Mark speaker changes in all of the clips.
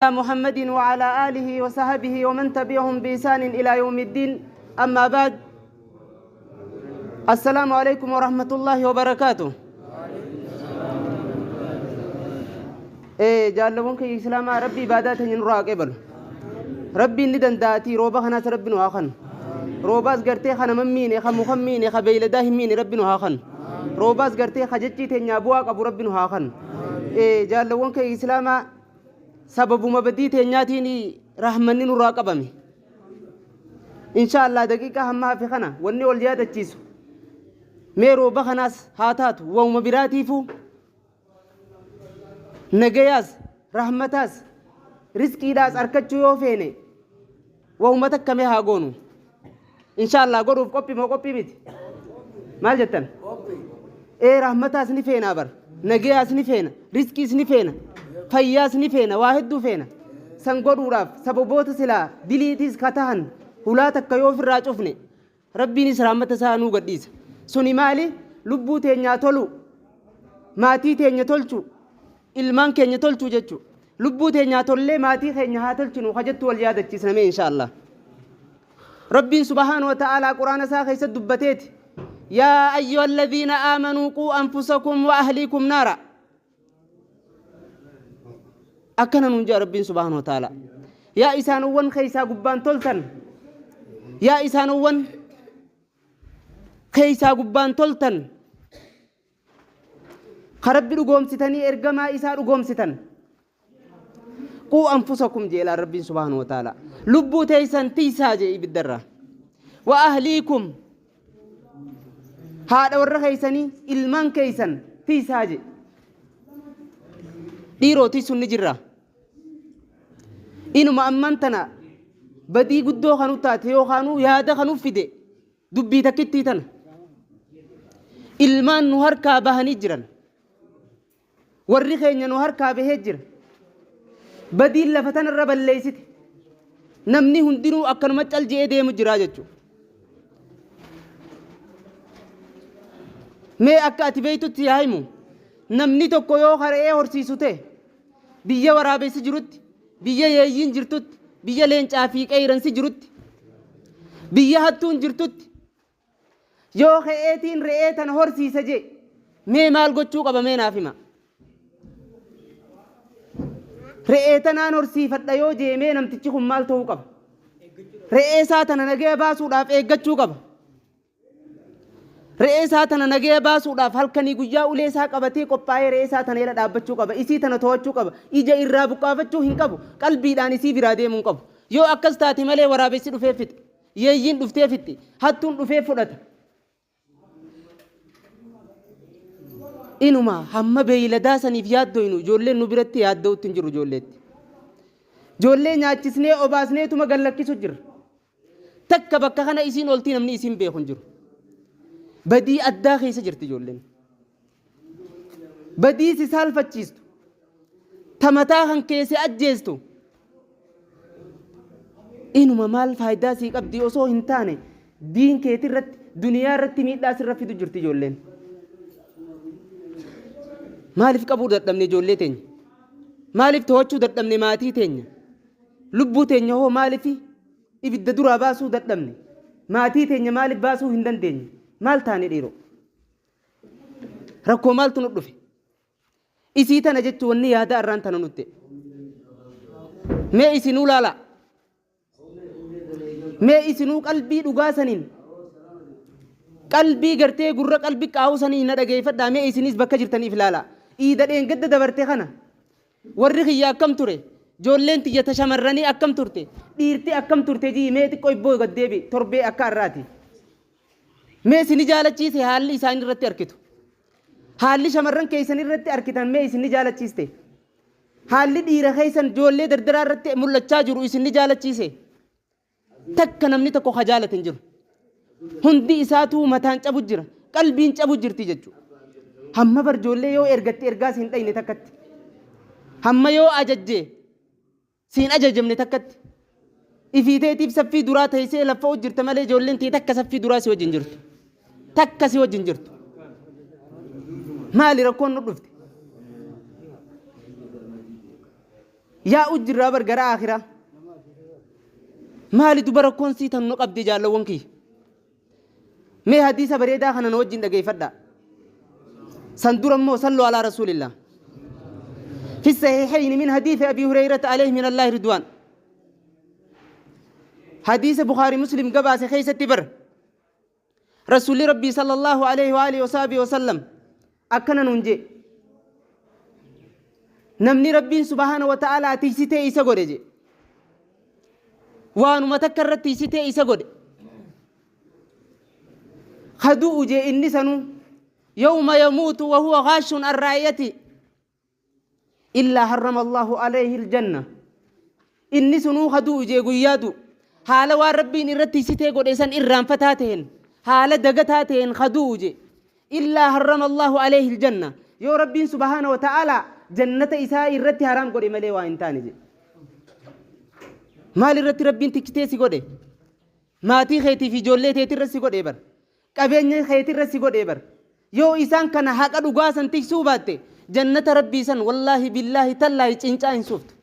Speaker 1: محمد وعلى آله وصحبه ومن تبعهم بإحسان إلى يوم الدين. أما بعد، السلام عليكم ورحمة الله وبركاته. Jaalawwan kiyya islaamaa، Rabbi ibaadaa teenya nurraa qeebalu. Rabbiin ni danda'atii rooba kanaas Rabbi nu haa kanu. Roobaas gartee kana mammiine, ka muka miine, ka beeyladaa hin miine Rabbi nu haa kanu. Roobaas gartee ka jechii teenyaa bu'aa qabu Rabbi nu haa kanu. Jaalawwan kiyya islaamaa، sababuma badii teenyaatiin rahmanni nurraa qabame. Insha Allah daqiiqaa hamma hafe kana wanni ol yaadachiisu, mee rooba kanaas haa taatu, wauma biraatiifuu, nagayaas, rahmataas, riskiidhaas arkachuu yoo feene, wauma takka mee haa goonu. Insha Allah godhuuf qophii moo qophii miti? Maal jettan? Rahmataas ni feenaa bar, nagayaas ni feena, riskiis ni feena, fayyaas ni feena, waa hedduu feena. San godhuudhaaf sababoota silaa diliitiis ka tahan hulaa takka yoo ofirraa cufne, Rabbiinis rahmata isaa nuu gadhiisa. Suni maali? Lubbuu teenyaa tolu, maatii teenya tolchu, ilmaan keenya tolchuu jechuu. Lubbuu teenyaa tollee maatii keenya haa tolchinu ka jettu wal yaadachiisna mee insha Allah. Rabbiin subhaanahu wa ta'aalaa Quraana isaa keessatti dubbateeti: "يا أيها الذين آمنوا قوا أنفسكم وأهليكم نارا." Akkana nuun jedha Rabbiin subhaanahu wa ta'aalaa: Yaa isaanowwan keessaa gubbaan toltan, yaa isaanowwan keessaa gubbaan toltan, ka Rabbi dhugoomsitanii ergamaa isaa dhugoomsitan, قوا أنفسكم jeelaan Rabbiin subhaanahu wa ta'aalaa, lubbuu teessan tiisaa jee ibiddarraa, وأهليكم, haadha warra keeysanii, ilmaan keeysan tiisaa jee. Dhiiroo, tiisuun ni jirra. Inuma ammaan tana badii guddoo kanu taate yookaanuu yaada kanu fide dubbii takkittii tana. Ilmaan nu harkaa bahanii jiran, warri keenya nu harkaa bahee jira. Badiin lafa tanarra balleessite, namni hundinuu akkanuma cal je'ee deemu jira jechuudha. Mee akka ati beektutti yaa himu, namni tokko yoo re'ee horsiisu ta'e, biyya waraabessi jirutti, biyya yeeyyiin jirtutti, biyya leencaa fi qeeyransi jirutti, biyya hattuun jirtutti, yoo ka'eetiin re'ee tana horsiisa jee, mee maal gochuu qaba? Mee naaf hima. Re'ee tanaan horsiifadha yoo jee, mee namtichi kun maal ta'uu qaba? Re'ee isaa tana nagaya baasuudhaaf eeggachuu qaba. Re'ee isaa tana nagaya baasuudhaaf halkanii guyyaa ulee isaa qabatee qophaa'ee re'ee isaa tana jala dhaabbachuu qaba. Isii tana to'achuu qaba. Ija irraa buqqaafachuu hin qabu. Qalbiidhaan isii biraa deemuu hin qabu. Yoo akkas taate malee, waraabessi dhufee fixe. Yeeyyiin dhuftee fixxi. Hattuun dhufee fudhata. Inuma hamma beeyladaa saniif yaaddoynu, ijoolleen nu biratti yaadda'utti hin jiru ijoolleetti. Ijoollee nyaachisnee obaasneetuma gallakkisu jirra. Takka bakka kana isiin oltii namni isiin beeku hin jiru. Badii addaa keessa jirti ijoolleen. Badii si saalfachiistu. Ta mataa kan keesse ajjeestu. Inuma maal faayidaa sii qabdi osoo hin taane, diin keeti irratti, duniyaa irratti miidhaa sirra fidu jirti ijoolleen. Maaliif qabuu dadhabne ijoollee teenya? Maaliif to'achuu dadhabne maatii teenya? Lubbuu teenya hoo maaliif ibidda duraa baasuu dadhabne? Maatii teenya maaliif baasuu hin dandeenye? Maal taane dhiiroo? Rakkoo maaltu nu dhufe? Isii tana jechuun wanni yaada irraan tana nutte. Mee isinuu laala. Mee isinuu qalbii dhugaa saniin, qalbii gartee gurra qalbii qaa'u saniin na dhageeffadhaa. Mee isinis bakka jirtaniif ilaala. Iida dheengadda dabarte kana warri kiyya akkam ture? Ijoolleen tiyya ta shamarranii akkam turte? Dhiirti akkam turte jii mee xiqqoo ibboo gad deebi torbee akka har'aati. Mee isin jaalachiise haalli isaan irratti arkitu? Haalli shamarran keessan irratti arkitan mee isin ni jaalachiiste? Haalli dhiira keessan ijoollee dardaraa irratti mul'achaa jiru isin ni jaalachiise? Takka namni tokko ka jaalate hin jiru. Hundi isaatuu mataan cabu jira. Qalbiin cabu jirti jechuudha. Hamma bar ijoollee yoo ergatte ergaa siin dhayne takkatti. Hamma yoo ajajje siin ajajamne takkatti. Ifii teetiif saffii duraa teessee lafa jirta malee, ijoolleen tee takka saffii duraa si wajjin jirtu. Takka si wajjin jirtu. Maali rakkoon nu dhufte? Yaa'u jirraa bar gara aakhiraa. Maali duba rakkoon sii tan nu qabdi jaallawwan kiyya. Mee hadiisa bareedaa kana na wajjin dhageeffadhaa. San dura immoo sallu alaa rasuulillah. في الصحيحين من حديث أبي هريرة عليه من الله رضوان حديث بخاري مسلم قباس خيسة بر رسول ربي صلى الله عليه وآله وصحبه وسلم أكنا ننجي نمني ربي سبحانه وتعالى تيسيتي إيسا قد waanuma takka irratti tiysitee isa godhe ka du'u jee inni sanuu yawma yamuutu wa huwa ghaashun an raa'iyati illaa harrama Allahu alayhi aljanna inni sunuu ka du'u jee guyyaa du'u haala waan rabbiin irratti tiysitee godhe san irraanfataa ta'een haala dagataa ta'een ka du'u jee illaa harrama Allahu alayhi aljanna yoo rabbiin subhaana wa ta'ala jannata isaa irratti haraam godhe malee waa hin taane jedhe Maal irratti Rabbiin tiksitee si godhe? Maatii keetii fi ijoollee teetii irra si godhee bar. Qabeenya keetii irra si godhee bar. Yoo isaan kana haqa dhugaa san tiksuu baatte jannata Rabbii san wallaahi billaahi tallaahi cincaa hin suuftu.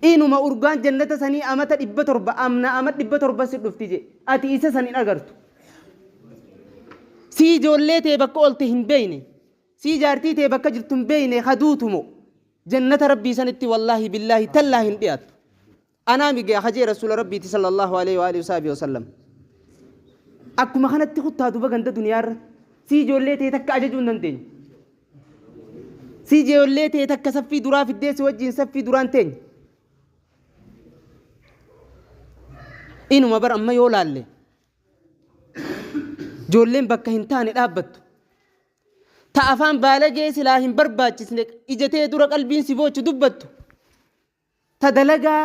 Speaker 1: Inuma urgaan jannata sanii amata 700 amna ama 700 si dhufti je. Ati isa san hin agartu. Sii ijoollee tee bakka oolte hin beeyne. Sii jaartii tee bakka jirtu hin beeyne ka duutu moo jannata Rabbii sanitti wallaahi billaahi tallaahi hin dhiyaattu. Anaa migee hajee rasuula Rabbiiti sallallahu alaihi wa alihi wasaabihi wasallam. Akkuma kanatti kuttaa duba ganda duniyaarra sii ijoollee tee takka ajajuu hin dandeenye. Sii ijoollee tee takka saffii duraa fiddee si wajjin saffii duraan teenye. Inuma bar amma yoo laalle ijoolleen bakka hin taane dhaabbattu. Ta afaan baalagee silaa hin barbaachisne ija tee dura qalbiin si boochu dubbattu. Ta dalagaa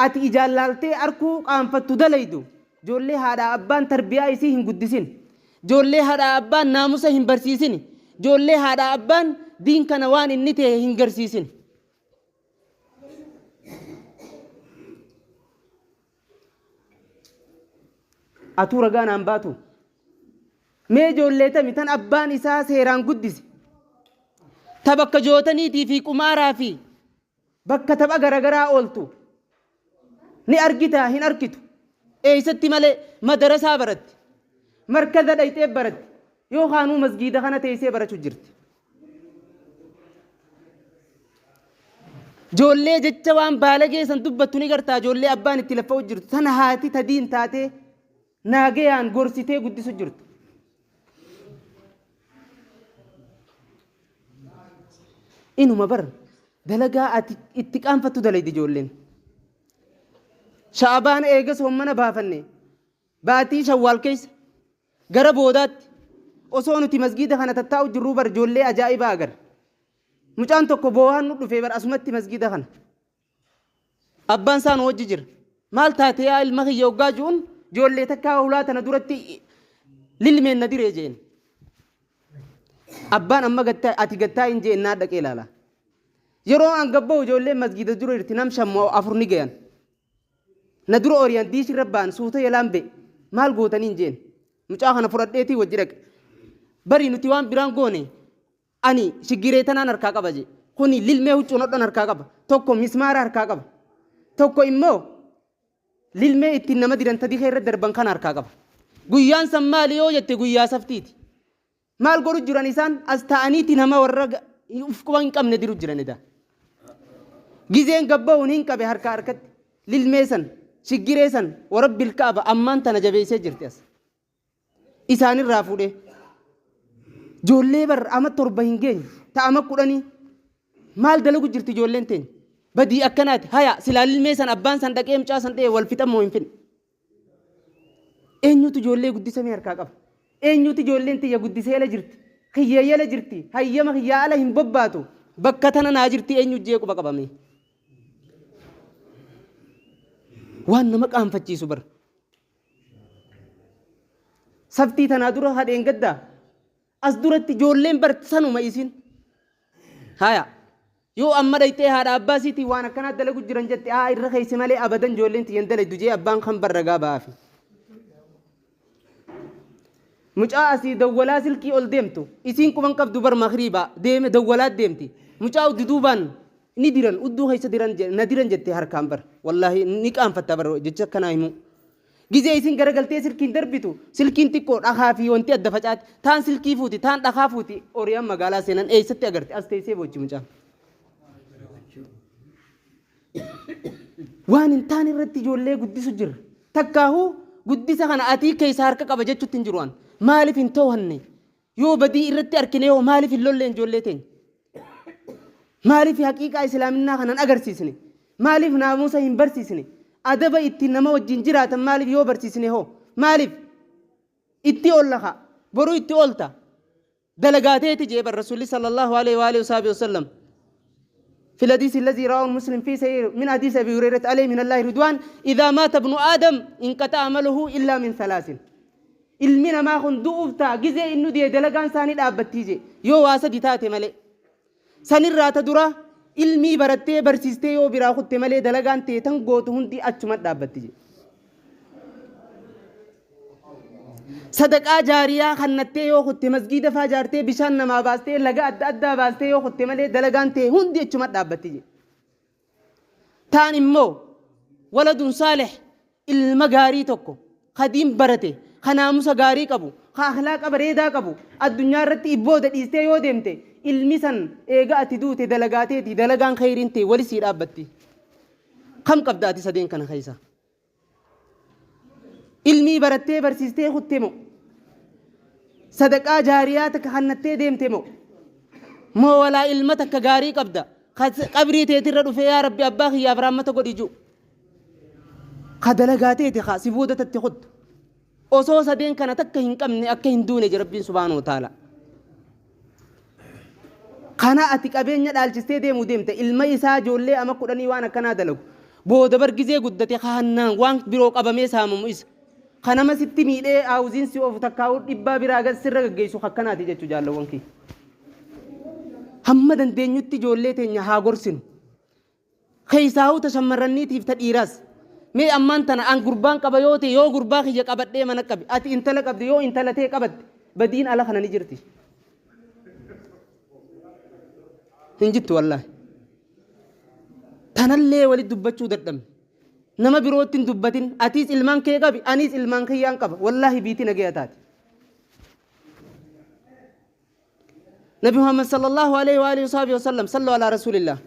Speaker 1: ati ijaan laaltee arkuu qaanfattu dalaydu. Joollee haadhaa abbaan tarbiyaa isii hin guddisin. Joollee haadhaa abbaan naamusa hin barsiisin. Joollee haadhaa abbaan diin kana waan inni ta'e hin garsiisin. Atuu ragaa naan baatu. Mee ijoollee tami tan abbaan isaa seeraan guddise. Ta bakka jootaniitii fi qumaaraa fi bakka tapha garagaraa ooltu. Ni argitaa hin arkitu. Eessatti malee madarasaa baratti. Markaza dhayxee baratti. Yookaanuu masgiida kana teessee barachuu jirti. Ijoollee jecha waan baalagee san dubbattu ni gartaa ijoollee abbaan itti laffa'u jirtu tana haati tadiin taatee naagayaan gorsitee guddisu jirtu. Inuma bar dalagaa ati itti qaanfattu dalaydi ijoolleen. Sha'abaana eega soommana baafanne Baatii Shawwaal keessa gara boodaatti osoo nuti masgiida kana tattaa'u jirruu bar ijoollee ajaa'ibaa agarre. Mucaan tokko boo'aan nu dhufee bar asumatti masgiida kana. Abbaan isaa nu wajji jira. Maal taate yaa ilma kiyya hoggaa ji'uun ijoollee takkaa hulaa tana duratti lilmeen na diree jeen. Abbaan amma gattaa ati gattaa hin jeen naa dhaqee ilaala. Yeroo an gabba'u ijoolleen masgiida dura jirti nam shan moo afur ni gayan. Na dura oriyan diishi irra ba'an suuta yalaan ba'e. Maal gootaniin jeen. Mucaa kana fudhadheetii wajji dhaqe. Bari nuti waan biraan goone ani shiggiree tanaan harkaa qaba jee. Kuni lilmee huccuun hodhan harkaa qaba. Tokko mismaara harkaa qaba. Tokko immoo lilmee ittiin nama diran tadikee irra darban kana harkaa qaba. Guyyaan san maali yoo jette guyyaa saftiiti. Maal godhu jiran isaan as ta'aniiti nama warra uf quba hin qabne diru jiran edaa. Gizeen gabba'uun hin qabe harkaa harkatti lilmee san shiggiree san warabbil ka'aba ammaan tana jabeessee jirti as. Isaanirraa fuudhee. Ijoollee bar ama 7 hin geenye ta ama 10 maal dalagu jirti ijoolleen teenya. Badii akkanaati haya silaa lilmee san abbaan san dhaqee mucaa san dha'e wal fixan moo hin fixne. Eenyutu ijoollee guddisamee harkaa qaba? Eenyutu ijoolleen tiyya guddisee ala jirti? Kiyya yala jirti? Hayyama kiyyaa ala hin bobbaatu? Bakka tana naa jirti eenyu jee quba qabame? Waan nama qaanfachiisu bara. Saftii tanaa dura hadheen gaddaa As duratti ijoolleen bar sanuma isin. Haya. Yoo amma dhayxee haadha abbaa siitiin waan akkanaa dalagu jiran jette aa irra keessa malee abadan ijoolleen tiyyan dalaydu jee abbaan kan bar ragaa ba'aafi. Mucaa asii dawwalaa silkii ol deemtu isiin quban qabdu bar makriibaa deeme dawwalaa deemti. Mucaa duduubaan Ni diran udduu keessa diran na diran jette harkaan bar. Wallaahi ni qaanfatta bar jecha akkanaa himuu. Gizee isin garagaltee silkiin darbitu silkiin xiqqoo dhakaa fi wanti adda facaati. Taan silkii fuuti taan dhakaa fuuti oriyaan magaalaa seenan eessatti agarte as teessee boochi mucaan. Waan hin taane irratti ijoollee guddisu jirra. Takkaahuu guddisa kana atii keessa harka qaba jechutti hin jiru an. Maaliif hin toohanne? Yoo badii irratti arkinee hoo maaliif hin lolleen ijoollee teenya? Maaliif haqiiqaa islaaminaa kana hin agarsiisne? Maaliif naamusa hin barsiisne? Adaba ittiin nama wajjin jiraatan maaliif yoo barsiisne hoo? Maaliif? Itti oolla kaa. Boruu itti oolta. Dalagaa teeti jee bar Rasuulli sallallahu alaihi wa alihi wasaabi wasallam. في الحديث الذي رواه مسلم في سير من حديث أبي هريرة عليه من الله رضوان إذا مات ابن آدم انقطع عمله إلا من ثلاث Ilmi namaa kun du'uuf ta'a gizee inni du'e dalagaan isaa ni dhaabbattii jee yoo waa sadi taate malee. Sanirraa ta dura ilmii barattee barsiistee yoo biraa kutte malee dalagaan tee tan gootu hundi achuma dhaabbatti jee. Sadaqaa jaariyaa kannattee yoo kutte masgiida faa jaartee bishaan namaa baastee laga adda addaa baastee yoo kutte malee dalagaan tee hundi achuma dhaabbatti jee. Taan immoo waladun saalih ilma gaarii tokko ka diin barate ka naamusa gaarii qabu ka akhlaaqa bareedaa qabu addunyaa irratti ibbooda dhiistee yoo deemte ilmi san eega ati duute dalagaa teeti dalagaan kheyriin tee wali sii dhaabbatti. Kam qabda ati sadeen kana keessa? Ilmii barattee barsiistee kutte moo? Sadaqaa jaariyaa takka kannattee deemte moo? Moo walaa ilma takka gaarii qabda? Qabrii teetirra dhufee yaa Rabbi abbaa kiyyaaf rahmata godhi ji'u. Ka dalagaa teeti ka si booda tatti kuttu. Osoo sadeen kana takka hin qabne akka hin duune je Rabbiin subhaanahu wa ta'ala. Kana ati qabeenya dhaalchistee deemuu deemte ilma isaa ijoollee ama kudhanii waan akkanaa dalagu. Booda bar gizee guddate kaannaan waan biroo qabamee saamamu isa. Ka nama sitti miidhee haawuziin si oofu takkaa'uu dhibbaa biraa gad sirra gaggeessu akkanaati jechuu jaallawwan kiyya. Hamma dandeenyutti ijoollee teenya haa gorsinu. Keessaahuu ta shammarranniitiif ta dhiiraas. Mee ammaan tana an gurbaan qaba yoo ta'e yoo gurbaa kiyya qabadhee mana qabe ati intala qabdi yoo intala tee qabatte badiin ala kana ni jirti. Hin jirtu wallaahi. Tanallee walitti dubbachuu dadhabne. Nama birootti hin dubbatin atiis ilmaan kee qabi aniis ilmaan kiyyaan qaba wallaahi biiti nagaya taati. Nabi Muhammad sallallahu alaihi wa alihi wa sallam sallu ala rasulillah.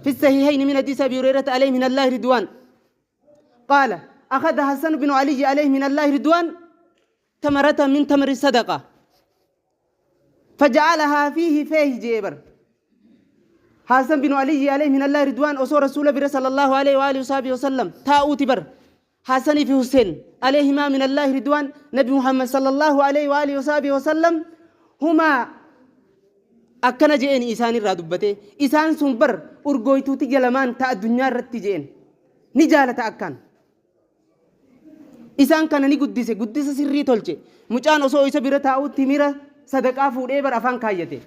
Speaker 1: في الصحيحين من حديث أبي هريرة عليه من الله رضوان قال أخذ حسن بن علي عليه من الله رضوان تمرة من تمر الصدقة فجعلها فيه فيه جيبر حسن بن علي عليه من الله رضوان أصو رسول بر صلى الله عليه وآله وصحبه وسلم تاؤتي بر Hasanii fi Husseen alayhimaa minallaahi ridwaan Nabi Muhammad sallallahu alayhi wa alihi wasaabihi wasallam humaa akkana je'een isaan irraa dubbatee isaan sun bar urgooytuu tiyya lamaan ta addunyaa irratti je'een ni jaalata akkaan isaan kana ni guddise guddisa sirrii tolche mucaan osoo isa bira taa'uu timira sadaqaa fuudhee bar afaan kaayyate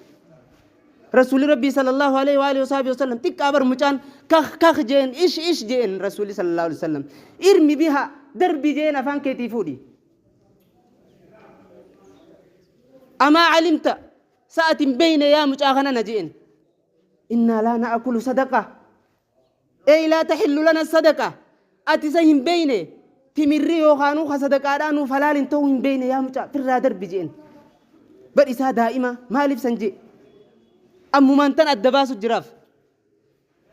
Speaker 1: Rasuulli Rabbii sallallahu alaihi wa alihi wasaabi wasallam xiqqaa bar mucaan kah kah jeen ish ish jeen Rasuulli sallallahu alaihi wasallam irmi biha darbi jeen afaan keetii fuudhi. Amaa alimta sa'atin beeyne yaa mucaa kana na jeen. Innaa laa na'akulu sadaqa Ey laa taxillu lana sadaqa ati isa hin beeyne timirri yookaanuu ka sadaqaadhaa nuuf halaal hin ta'uu hin beeyne yaa mucaa firraa darbi je'en bar isaa daa'ima maaliif san je'e ammumaan tan adda baasu jiraaf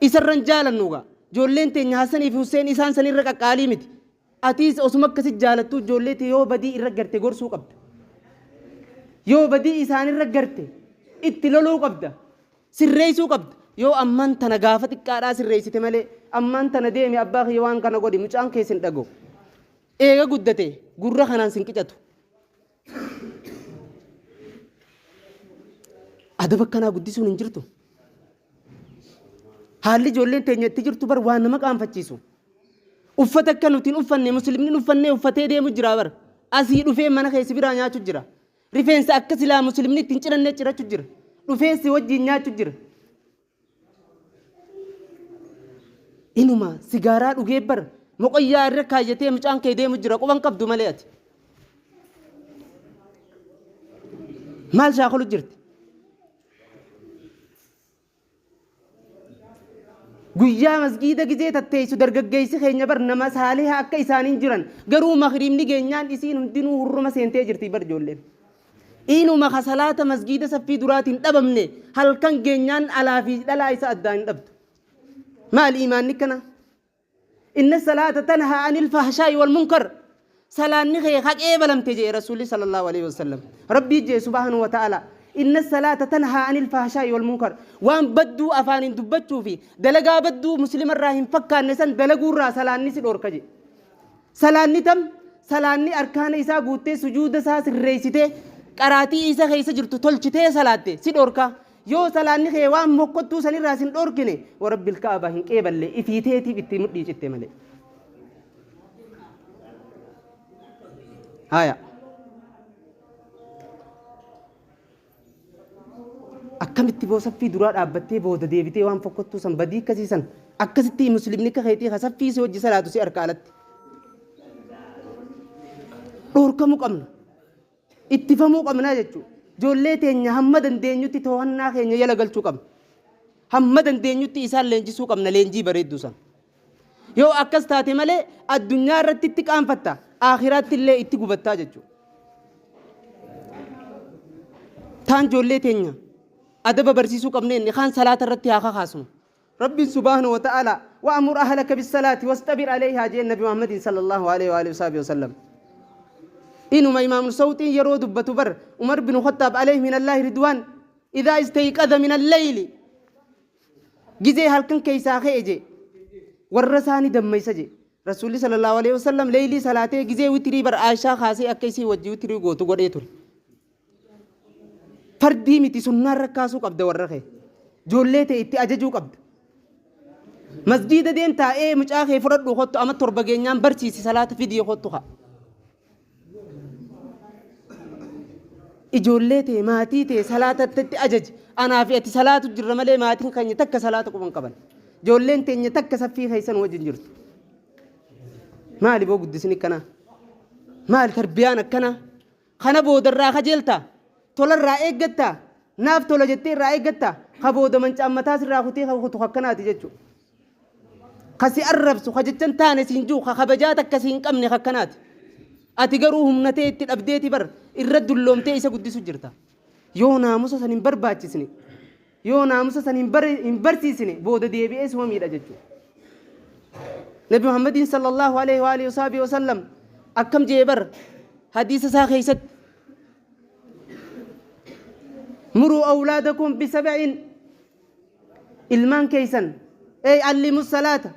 Speaker 1: isarran jaalannu gaa ijoolleen teenya Hassanii fi Husseen isaan san irra qaqqaalii miti Atiis osuma akkasi jaalattuu ijoollee tee yoo badii irra garte gorsuu qabda. Yoo badii isaanirra garte itti loluu qabda. Sirreessuu qabda. Yoo ammaan tana gaafa xiqqaadhaa sirreessite malee ammaan tana deemi abbaa kiyya waan kana godhi mucaan kee sin dhaga'u. Eega guddate gurra kanaan sin qicatu. Adaba akkanaa guddisuun hin jirtu. Haalli ijoolleen teenya itti jirtu bar waan nama qaanfachiisu. Uffata akka nuti hin uffanne muslimni hin uffannee uffatee deemu jira bar. Asii dhufee mana kee si biraa nyaachu jira. Rifeensa akka silaa muslimni itti hin ciranne cirachu jira. Dhufee si wajjin nyaachu jira. Inuma sigaaraa dhugee bar moqoyyaa irra kaayyatee mucaan kee deemu jira quban qabdu malee ati. Maal shaakalu jirti? Guyyaa masgiida gizee tatteessu dargaggeessi keenya bar nama saaliha akka isaaniin jiran garuu magriibni geenyaan isiin hundinuu hurruma seentee jirti bar ijoolleen. Inuma ka salaata masgiida saffii duraatiin dhabamne halkan geenyaan alaa fi dhalaa isa addaan hin dhabdu. Maali imaanni akkana? Inna salaata tanhaa anil fahshaa'i wal munkar. Salaanni kee ka qeebalamte jee Rasuulli sallallahu alaihi wasallam. Rabbii jee subhaanahu wa ta'ala. Inna salaata tanhaa anil fahshaa'i wal munkar. Waan badduu afaaniin dubbachuu fi dalagaa badduu muslimarraa hin fakkaanne san dalaguurraa salaanni si dhoorka jee. Salaanni tam? Salaanni arkaana isaa guuttee sujuuda isaa sirreessitee qaraatii isa keessa jirtu tolchitee salaatte si dhoorka. Yoo salaanni kee waan mokkottuu sanirraa sin dhoorkine warabbil ka'aba hin qeeballe ifii teetiif itti mudhii citte malee. Haya. Akkamitti boo saffii duraa dhaabbattee booda deebitee waan fokkottuu san badii akkasii san akkasitti muslimni akka keetii ka saffii si hojii salaatu si harka alatti. Dhoorkamuu qabna. Ittifamuu qabna jechuudha. Ijoollee teenya hamma dandeenyutti to'annaa keenya jala galchuu qabna. Hamma dandeenyutti isaan leenjisuu qabna leenjii bareedduu san. Yoo akkas taate malee addunyaa irratti itti qaanfatta, aakhiraatti illee itti gubattaa jechuudha. Taan ijoollee teenya adaba barsiisuu qabna inni kaan salaata irratti haa kakaasnu. Rabbiin subhaanahu wa ta'ala wa'amur ahlaka bissalaati wasxabir alayhaa jeen Nabi Muhammadiin sallallahu alayhi wa alihi wa sallam. Inuma Imaamul Sawxiin yeroo dubbatu bar Umar bin Khattaab alayhi minallaahi ridwaan idhaa istayqadha minal layli Gizee halkan keessaa ka'e jee warra isaa ni dammaysa jee. Rasuulli sallallahu alaihi wasallam leeylii salaatee gizee witirii bar Aishaa kaasee akka isii wajji witirii gootu godhee ture. Fardii miti sunnaan rakkaasuu qabda warra kee. Ijoollee tee itti ajajuu qabda. Masjiida deemtaa ee mucaa kee fudhadhu kottu ama 7 geenyaan barsiisi salaata fidii kottu kaa. Ijoollee tee maatii tee salaatatti ajaji. Anaa fi ati salaatu jirra malee maatiin keenya takka salaata quban qaban. Ijoolleen teenya takka saffii keessan wajjin jirtu. Maali boo guddisni akkanaa? Maali tarbiyaan akkanaa? Kana boodarraa kajeeltaa? Tolarraa eeggattaa? Naaf tola jettee irraa eeggattaa? Ka booda mancaan mataa sirraa kutee ka kutu akkanaati jechuudha. Ka si arrabsu, ka jecha hin taane siin jiru, ka kabajaa takka si hin qabne ka akkanaati. Ati garuu humna tee itti dhabdeeti bar irra dulloomtee isa guddisu jirta. Yoo naamusa san hin barbaachisne, yoo naamusa san hin barsiisne booda deebi'ee suma miidha jechuudha. Nabi Muhammadiin sallallahu alaihi wa alihi wa sallam akkam jee bar hadiisa isaa keessatti muruu awlaadakum bisab'in ilmaan keessan ey allimu salaata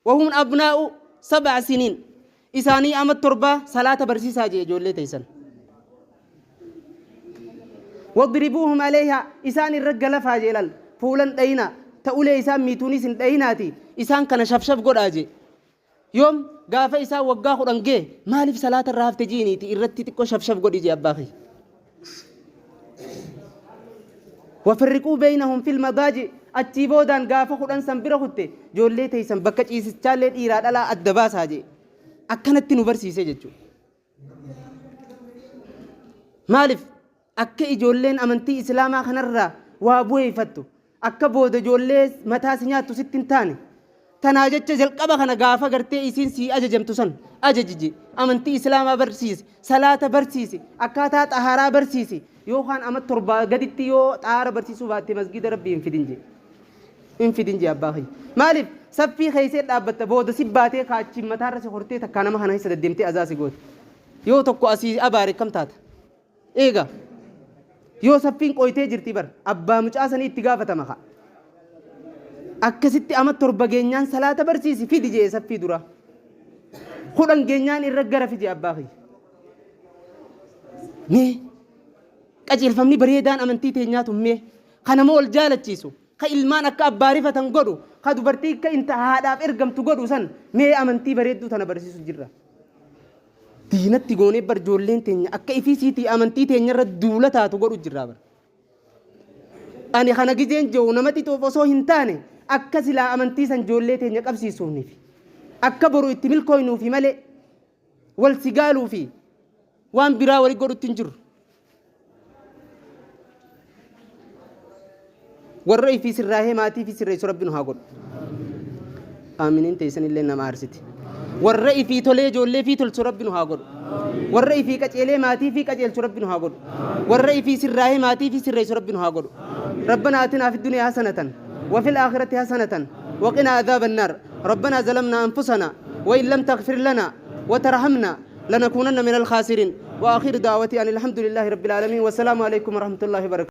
Speaker 1: wahum abnaa'u sab'a siniin isaanii ama torbaa salaata barsiisaa jee ijoollee teessan wadribuuhum aleyha isaan irra galafaa jee lal fuulan dhayinaa ta ulee isaan miituunis hin dhayinaati isaan kana shafshaf godhaa jee Yoom? Gaafa isaan waggaa 10 gee maaliif salaata irraa hafte ji'iniiti irratti xiqqoo shafshaf godhi jee abbaa kiyya. Wafarriquu beeynahum fil madaaji achii boodaan gaafa 10 san bira kutte ijoollee teessan bakka ciisichaallee dhiiraa dhalaa adda baasaa jee. Akkanatti nu barsiise jechuudha. Maaliif? Akka ijoolleen amantii Islaamaa kanarraa waa bu'eeffattu, akka booda ijoollee mataa si nyaattu sitti hin taane. Tanaa jecha jalqaba kana gaafa gartee isiin sii ajajamtu san ajaji je. Amantii Islaamaa barsiisi, salaata barsiisi, akkaataa xahaaraa barsiisi. Yookaan ama torbaa gaditti yoo xahaara barsiisuu baatte masgiida Rabbii hin fidin je. Hin fidin jee abbaa kiyya. Maaliif? Saffii keessee dhaabbatta booda si baatee kaachiin mataarra si hortee takkaa nama kana keessa deddeemtee azaa si goote. Yoo tokko asii abaare kam taata? Eega. Yoo saffiin qoytee jirti bar abbaa mucaa sanii itti gaafatama kaa. Akkasitti ama 7 geenyaan salaata barsiisi fidi jee saffii duraa. 10 geenyaan irra gara fidi abbaa kiyya. Mee qajeelfamni bareedaan amantii teenyaa tun mee Ka nama wal jaalachiisu, ka ilmaan akka abbaa rifatan godhu, ka dubartii akka inta haadhaaf ergamtu godhu san mee amantii bareedduu tana barsiisu jirra. Diinatti goonee bar ijoolleen teenya akka ifii siitii amantii teenya irra duula taatu godhu jirra bar. Ani kana gizeen jiru nama xixuuf osoo hin taane akka silaa amantii san ijoollee teenya qabsiisuunifi akka boru itti milkooynuufi malee wal sigaaluufi waan biraa wali godhutti hin jirru. Warra ifii sirraahee maatii ifii sirreessu Rabbi nu haa godhu. Aaminiin teeysanillee nama aarsiti. Warra ifii tolee ijoollee ifii tolchu Rabbi nu haa godhu. Warra ifii qaceelee maatii ifii qaceelchu Rabbi nu haa godhu. Warra ifii sirraahee maatii ifii sirreessu Rabbi nu haa godhu. Rabbana atinaa fi duniyaa hasanatan wa fil aakhirati hasanatan wa qinaa adhaaban naar. Rabbana zalamnaa anfusana wa in lam taghfir lana wa tarhamna lanakuunanna minal khaasiriin. Wa aakhiru da'watii anil hamdulillahi rabbil aalamiin. Wassalaamu aleykum warahmatullahi wabarakatuh.